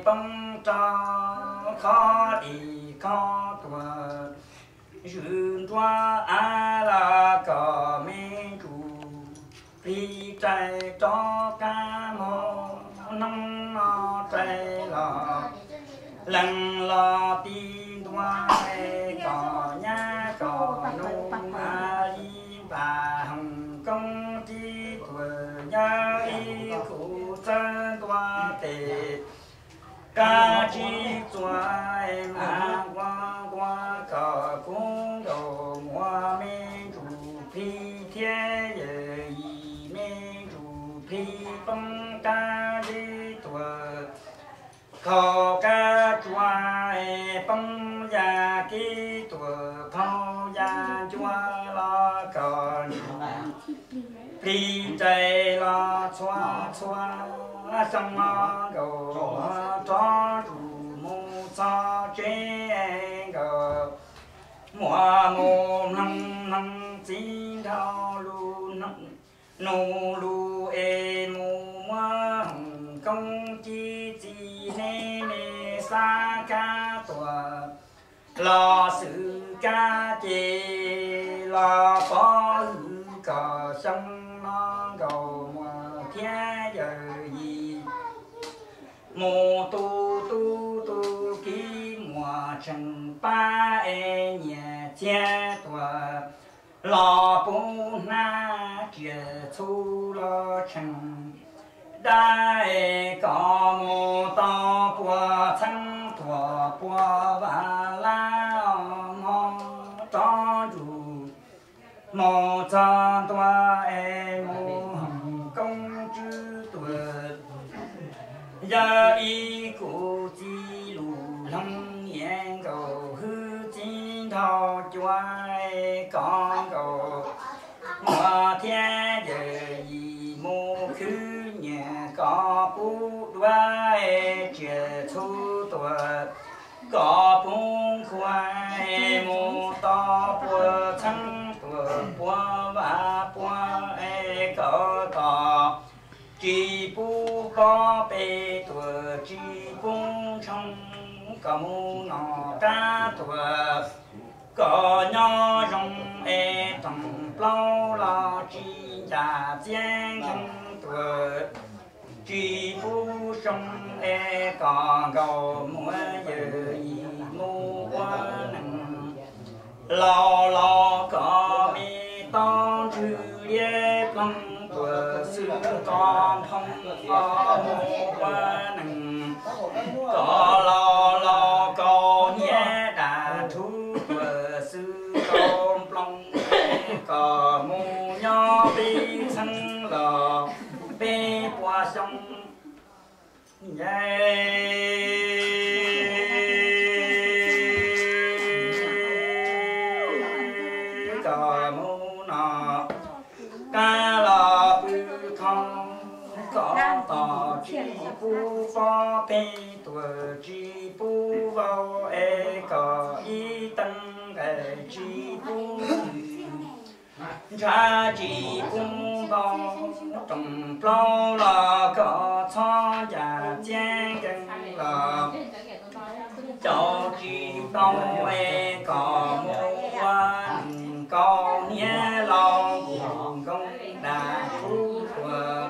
poob rau khob dim khob tuag, zwm nruab av los kom me ntsuj plig rais rov qab mog, hnub no rais los lees los tib ntua, kom nyab kom nug mas li npam hoom koob tib tuag, yog ib khub txawb ntua tes qab tsib txuas, mas nqua nqua kom kub nkaus muag, me ntsuj plig thiab yawm yim, me ntsuj plig poob qab zib tuag, khaus qab tsua poob ya kib tuag, phau ya ncua los kom plig rais los txhua txhua, xyoo no nkaus muag rov zus mus txog tsev, nkaus muag mus mloog mloog txiv nraug lus, nug lus es mus muab hoom koob ci txiv, neb me xav kab tuag los xwm kab ces los pov hwm kom xyoo no nkaus muag thiab yawm yim mus tu tub tu kiv muag tseem pab es nyias txiag tuag los pub hnab, tsiaj txhu los tseem dab es kom mus tau puas txheeb tuag puas vam lab, hmo rov zus mus txog ntua es mus hoom koob tswb tuag. Yog ib khub txiv lus hloov niam nkaus hwj txiv nraug cua, kom nkaus muag thiab yawm yim mus khwv nyiam kom pub duab, tsiaj txhu tuag kom pub nkuaj, mus tau puas txheeb tuag puas vam puag, kom tau tsis pub pob peb tuag tsis pub ntshoo, kom mus nom qab tuag kom nyob zoo es toom plaub los tsis ncaj txiab nkeeg tuag tsis pub zoo, es kom nkaus muag yawm yim mus ua neeg laus los kom me tau ntswg liab ploog tuag xwb, kom nphoo mus ua neeg kom laus los kaus hniav dam rhuv tuag xwb, kaus nploos kom mus nyob peb txheeb los peb puas xyoo. Kom mus nom qab los pw khoo, kom tau tsis pub pob peb tuag tsis pub vau, es kom ib teev nqaij tsis pub ntshav tsis pub npau, toom plaub los kom txhob ncaj txiab nkeeg los caum tsis tau, es kom mus ua neeg kaus hniav laus nkoos dam rhuv tuag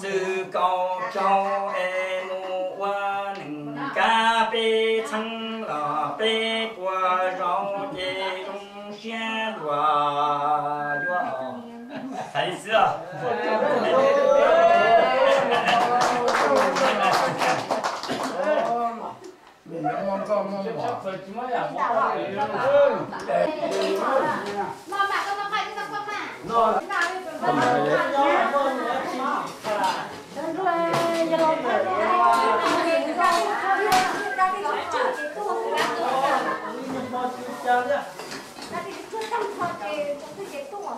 xwb, kaus rau es mus ua neeg kab peb txheeb los peb puas zaus ces zoo siab luag yuav hais li xwb.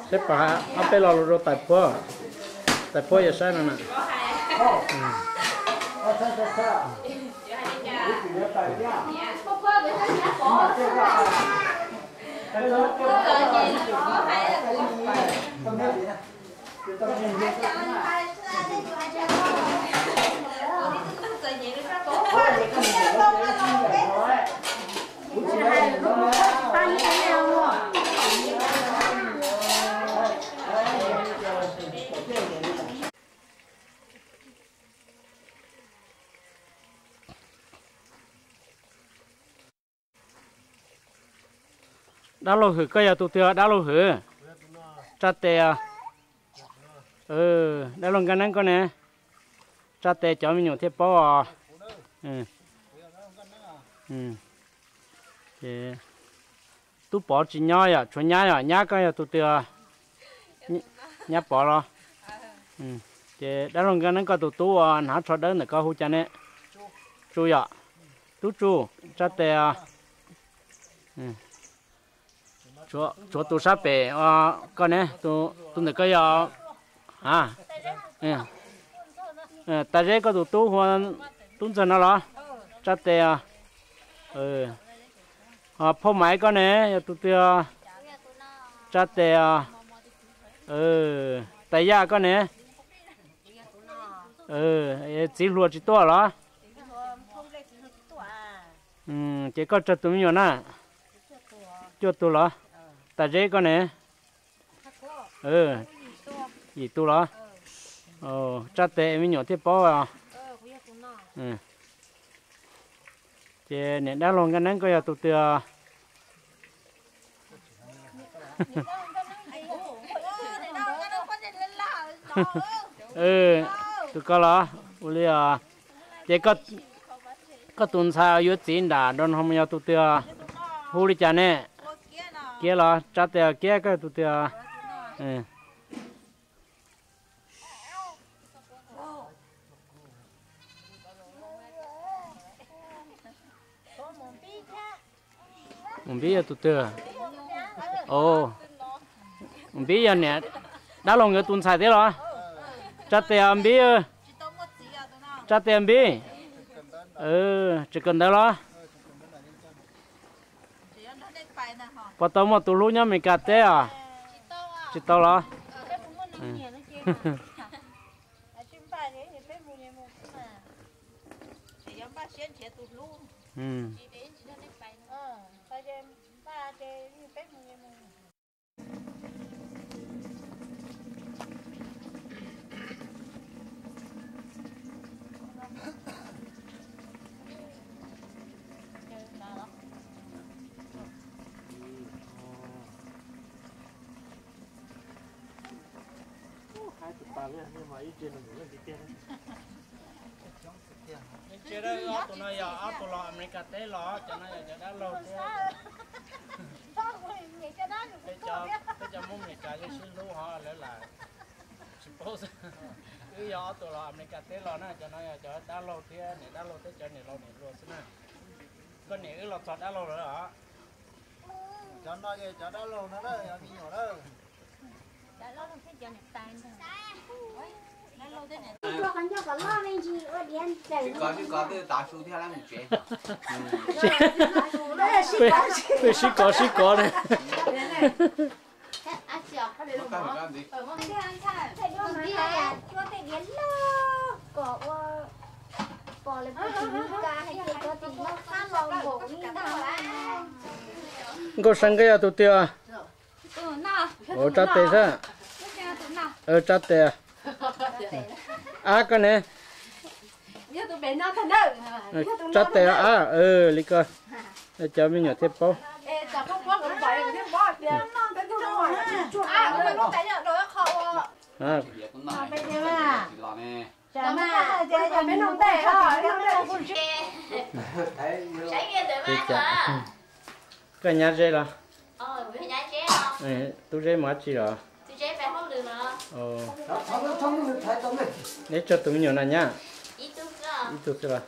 Seb pom ob peb lo lus rau tais phuab, tais phuab yog saib no na. Dab laug Hwm, koj yog tus twg dab laug Hwm? Tsa tes. Dab laug Nkaj Neeb koj ne? Tsa tes cov me nyuam thiaj paub os. Tub Pov tsis nyob yom, tshuav nyab yom, nyab koj yog tus twg? Nyab Pov los? Ces dab laug Nkaj Neeb koj tus tub uas hnav tsho dawb ntawm koj hu cas ne? Tsu yom. Tub Tsu, tsa tes. Tshuav tus sab pem koj ne, tus ntawm koj yog? A, Tas Zeb koj tus tub hu Tub Ntxawg no los? Tsa tes. Phauj Maiv koj ne, yog tus twg? Tsa tes. Tas Yaj koj ne? Txiv hluas tsis tuaj los? Ces koj tsawg tus me nyuam na? Cuaj tus los? Tas Zeb koj ne? Yim tus los? Tsa tes me nyuam thiaj paub. Ces niam dab laug Nkaj Neeb koj yog tus twg? Tus ko los? Ua li os. Ces koj tus ntxhais yuav txiv nram nrau no yog tus twg? Hu li cas ne? Kiab los? Tsa tes Kiab, koj yog tus twg? Mus Npib yog tus twg? Mus Npib yog niam dab laug nkawd tus ntxhais thiab los? Tsa tes Npib. Tsa tes Npib. Tsis kawm ntawv los? Puas tau muaj tus hlub nyob Amelikas teb os? Tsis tau los? Ntsia ob tug no yog ob tug los Amelikas teb los, cov no yog cov dab laug thiab. Peb cov Hmoob Amelikas yeej sib hlub ho lawv lam tsis paub xwb. Wb yog ob tug los Amelikas teb los na, cov no yog cov dab laug thiab niam dab laug thiab cov niam laus niam hluas xwb na. Koj niam wb los txog dab laug lawm os. Cov no yog cov dab laug no, me nyuam na. Peb sib kov sib kov ne. Nkauj Seev, koj yog tus twg? Ua tsa tes xwb. Tsa tes. Ab koj ne? Tsa tes ab, li ko cov me nyuam thiaj paub. Koj nyab ze los? Tub Zeb mus dab tsi los? Neb tsawg tus me nyuam na nyab? Ib tug xwb los?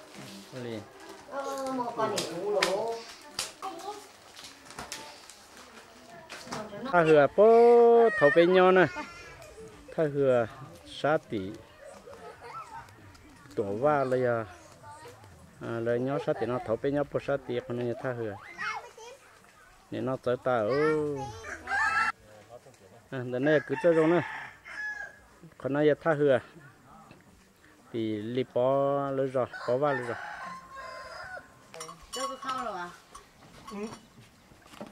Thaj Hwm puag thaum peb nyob na, Thaj Hwm sab tim Tuam Vaj los yog lawv nyob sab tim no, thaum peb nyob puag sab tid. Qhov no yog Thaj Hwm, nim no txawv tas. Ntawm no yog kwv txoj zoo na. Qhov no yog Thaj Hwm tim li Pov lawv zos, Pov Vaj lawv zos.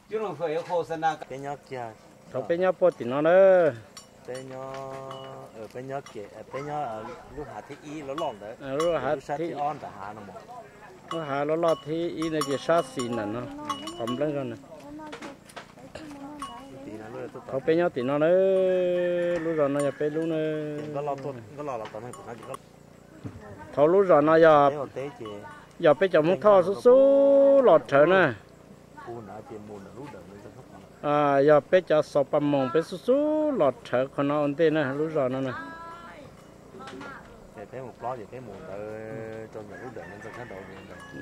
Peb nyob kiag, thaum peb nyob puag tim no na. Peb nyob, peb nyob, peb nyob lub hav thib ib loj loj ntawd, lub hav thib ob nram hav no, lub hav loj loj thib ib ntawd ces sab xis ntawm no, qhov npleeb zog na. Thaum peb nyob tim no na, lub zos no yog peb lub na. Thaum lub zos no yog, yog peb cov Hmoob Thoj xub xub los rhawv na. Yog peb cov Xaus Pas Moos peb xub xub los rhawv qhov no ua ntej na, lub zos no na.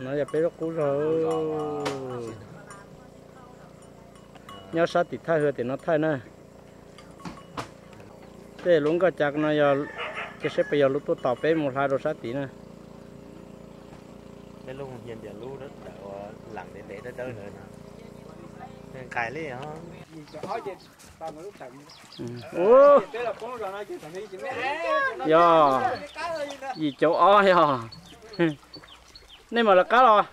No yog peb lub qub zos. Nyob sab tim Thaij Hwm tim no Thaij na. Tej lub nkoj cav no yog, cia seb puas yog lub tuaj tos peb mus hla rau sab tid na. Yog, yim caum ob yog. Nej mam lawv qab los.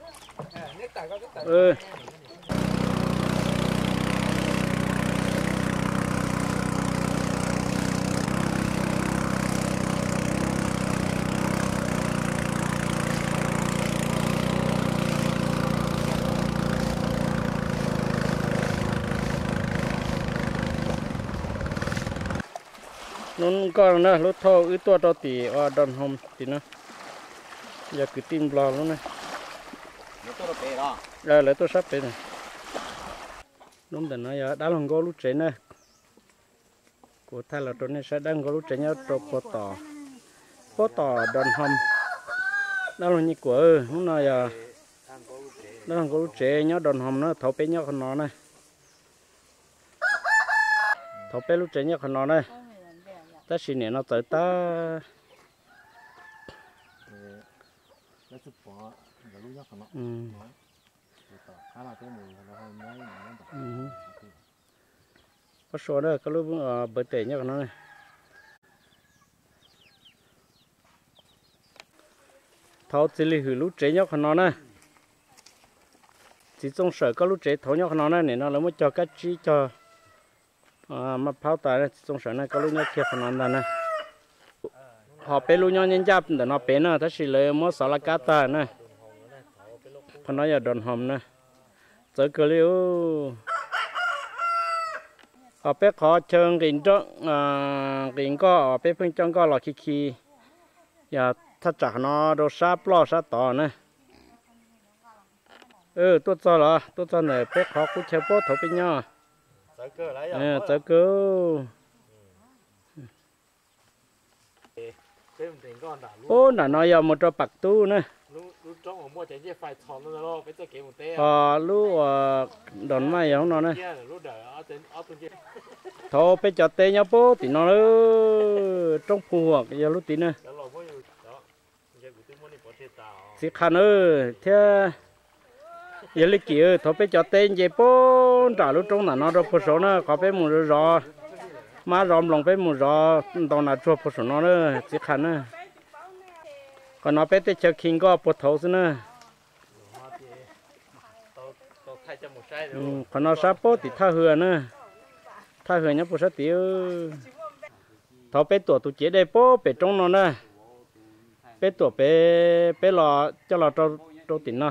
Hnub nkoj na, lub thauj wb tuaj rau tim Don Hom tim no, yog kwv tij Nplog lub na. Lawv tuaj sab pem na. Lub ntawm no yog dab laug Nkauj lub tsev na. Kuv thaij los rau nej saib dab laug Nkauj lub tsev nyob rau puag tom, puag tom Don Hom. Dab laug Nyiaj Kuam, hnub no yog dab laug Nkauj lub tsev nyob Don Hom na, thaum peb nyob qhov no na. Thaum peb lub tsev nyob qhov no na, tab sis nim no txawv tag. Pob Sua na, koj lub birthday nyob qhov no na. Thaum Txiv Lis Hwm lub tsev nyob qhov no na. Txiv Txooj Sawm koj lub tsev thaum nyob qhov no na, nim no lawv muab cog kab tsib cog maj phaub tas, Txiv Txooj Sawm na koj lub nyob kiag qhov no ntag na. Ho peb lub nyob ncaj ncaj ntawm no pem na, tab sis lawv muab xov laj kab tag na. Qhov no yog Don Hom na. Txawv kawg li. Ho peb qhov chaw nqis nkoj os, peb pheej coj nkoj los khi khi, yog thaj tsam qhov no rau sab ploj sab tod na. Tuaj txog los tuaj txog ntawm peb qhov qub chaw puag thaum peb nyob. Txawv kawg. Ub, nram no yog mus rau Pam Tub na. Ho lub uas Don Maj yog lub no na. Thaum peb cov teb nyob puag tim no, roob Phu Huam yog lub tid na. Txiv Qha na, thiab yog Li Kim, thaum peb cov teb nce puag nram lub roob ntawm no rau puag saud na, qhov peb mus zov, mab zov nploos peb mus zov ntaus nas tsuag puag saum no na, Txiv Qha na. Qhov no peb teb chaws khi nkoj puag thaud xwb na. Qhov no sab puag tim Thaj Hwm na, Thaj Hwm nyob puag sab tid. Thaum peb tuam tus ciav dej puag pem roob no na, peb tuam pem, peb los coj los rau tim no,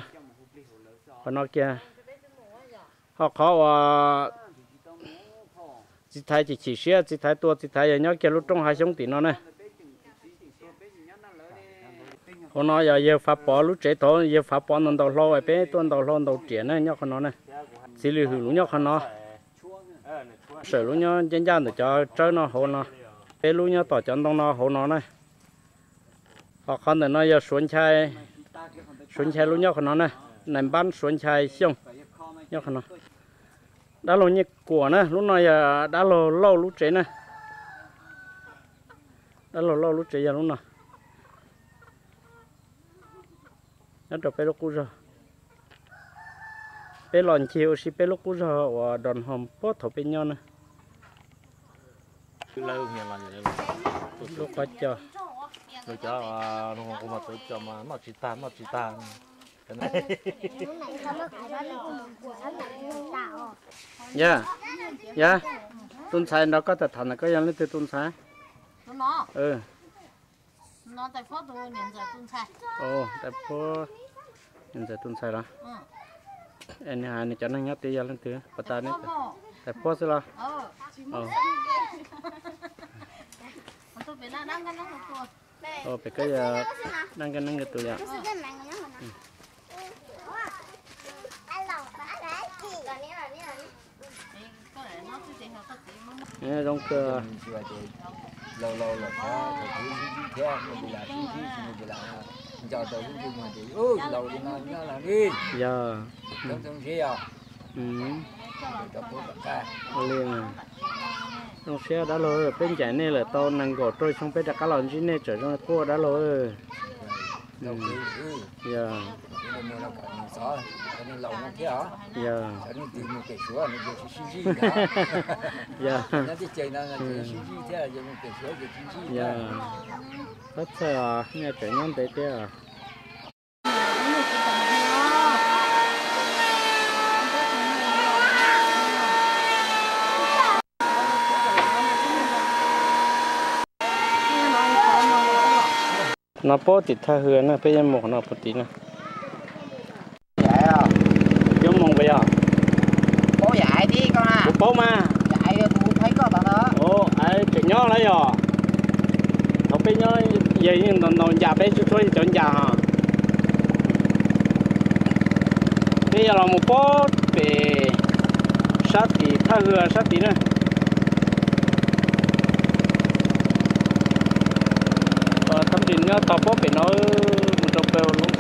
qhov no kiag. Ho qhov uas txiv Thaiv chim chim siab, txiv Thaiv tua, txiv Thaiv yog nyob kiag lub roob hav xyoob tim no na. Hauv no yog yawg Fav Pov lub tsev, thaud yawg Fav Pov ntaus ntaus hlau, peb tuaj ntaus hlau ntaus riam na, nyob qhov no na. Txiv Lis Hwm lub nyob qhov no. Sawm lub nyob ncaj ncaj ntawm cov tsawb no hauv no. Peb lub nyob tom cov ntoo no hauv no na. Ho qhov ntawm no yog Suav Nchai, Suav Nchai lub nyob qhov no na. Nais Npab Suav Nchai Xyooj nyob qhov no. Dab laug Nyiaj Kuam na, lub no yog dab laug Lauj lub tsev na. Dab laug Lauj lub tsev yog lub no. Nyob rau peb lub qub zog. Peb los ncig ua si peb lub qub zog uas Don Hom puag thaum peb nyob na. Lub qhov cos. Noj tsis tag, noj tsis tag. Yog, yog, tus ntxhais nrog koj tham tham ntawm koj yog leej twg tus ntxhais? Tais Phuab, niam ntxawm tus ntxhais los? Es nws hais nws cov neeg nyob tid yog leej twg puas tas neb? Tais puab xwb los? Pem koj yog dab nkaj neeb nkaj tus yom. Zoo kawg. Yog. Zoo siab dab laug, peb ncaim nej lawm tau nees nkaum rau xyoo peb rov qab los ntsib nej tseem zoo quaj dab laug. Yog. Yog. Yog. Yog. Txhob txhawj os, nej tseem nyob ntev thiab. No puab tim thaj hwm na, peb yuav mus qhov no puv tid na. Yuav mus puas yog? Kuv paub mas. Tseem nyob lawm yog? Thaum peb nyob yawg yeej ntaus ntaus ncas peb tsuj tsuab cov ncas hos. Peb yuav los mus puag pem sab tim thaj hwm sab tid na. Thab ris nyob tog puag pem no, mus rau pem lub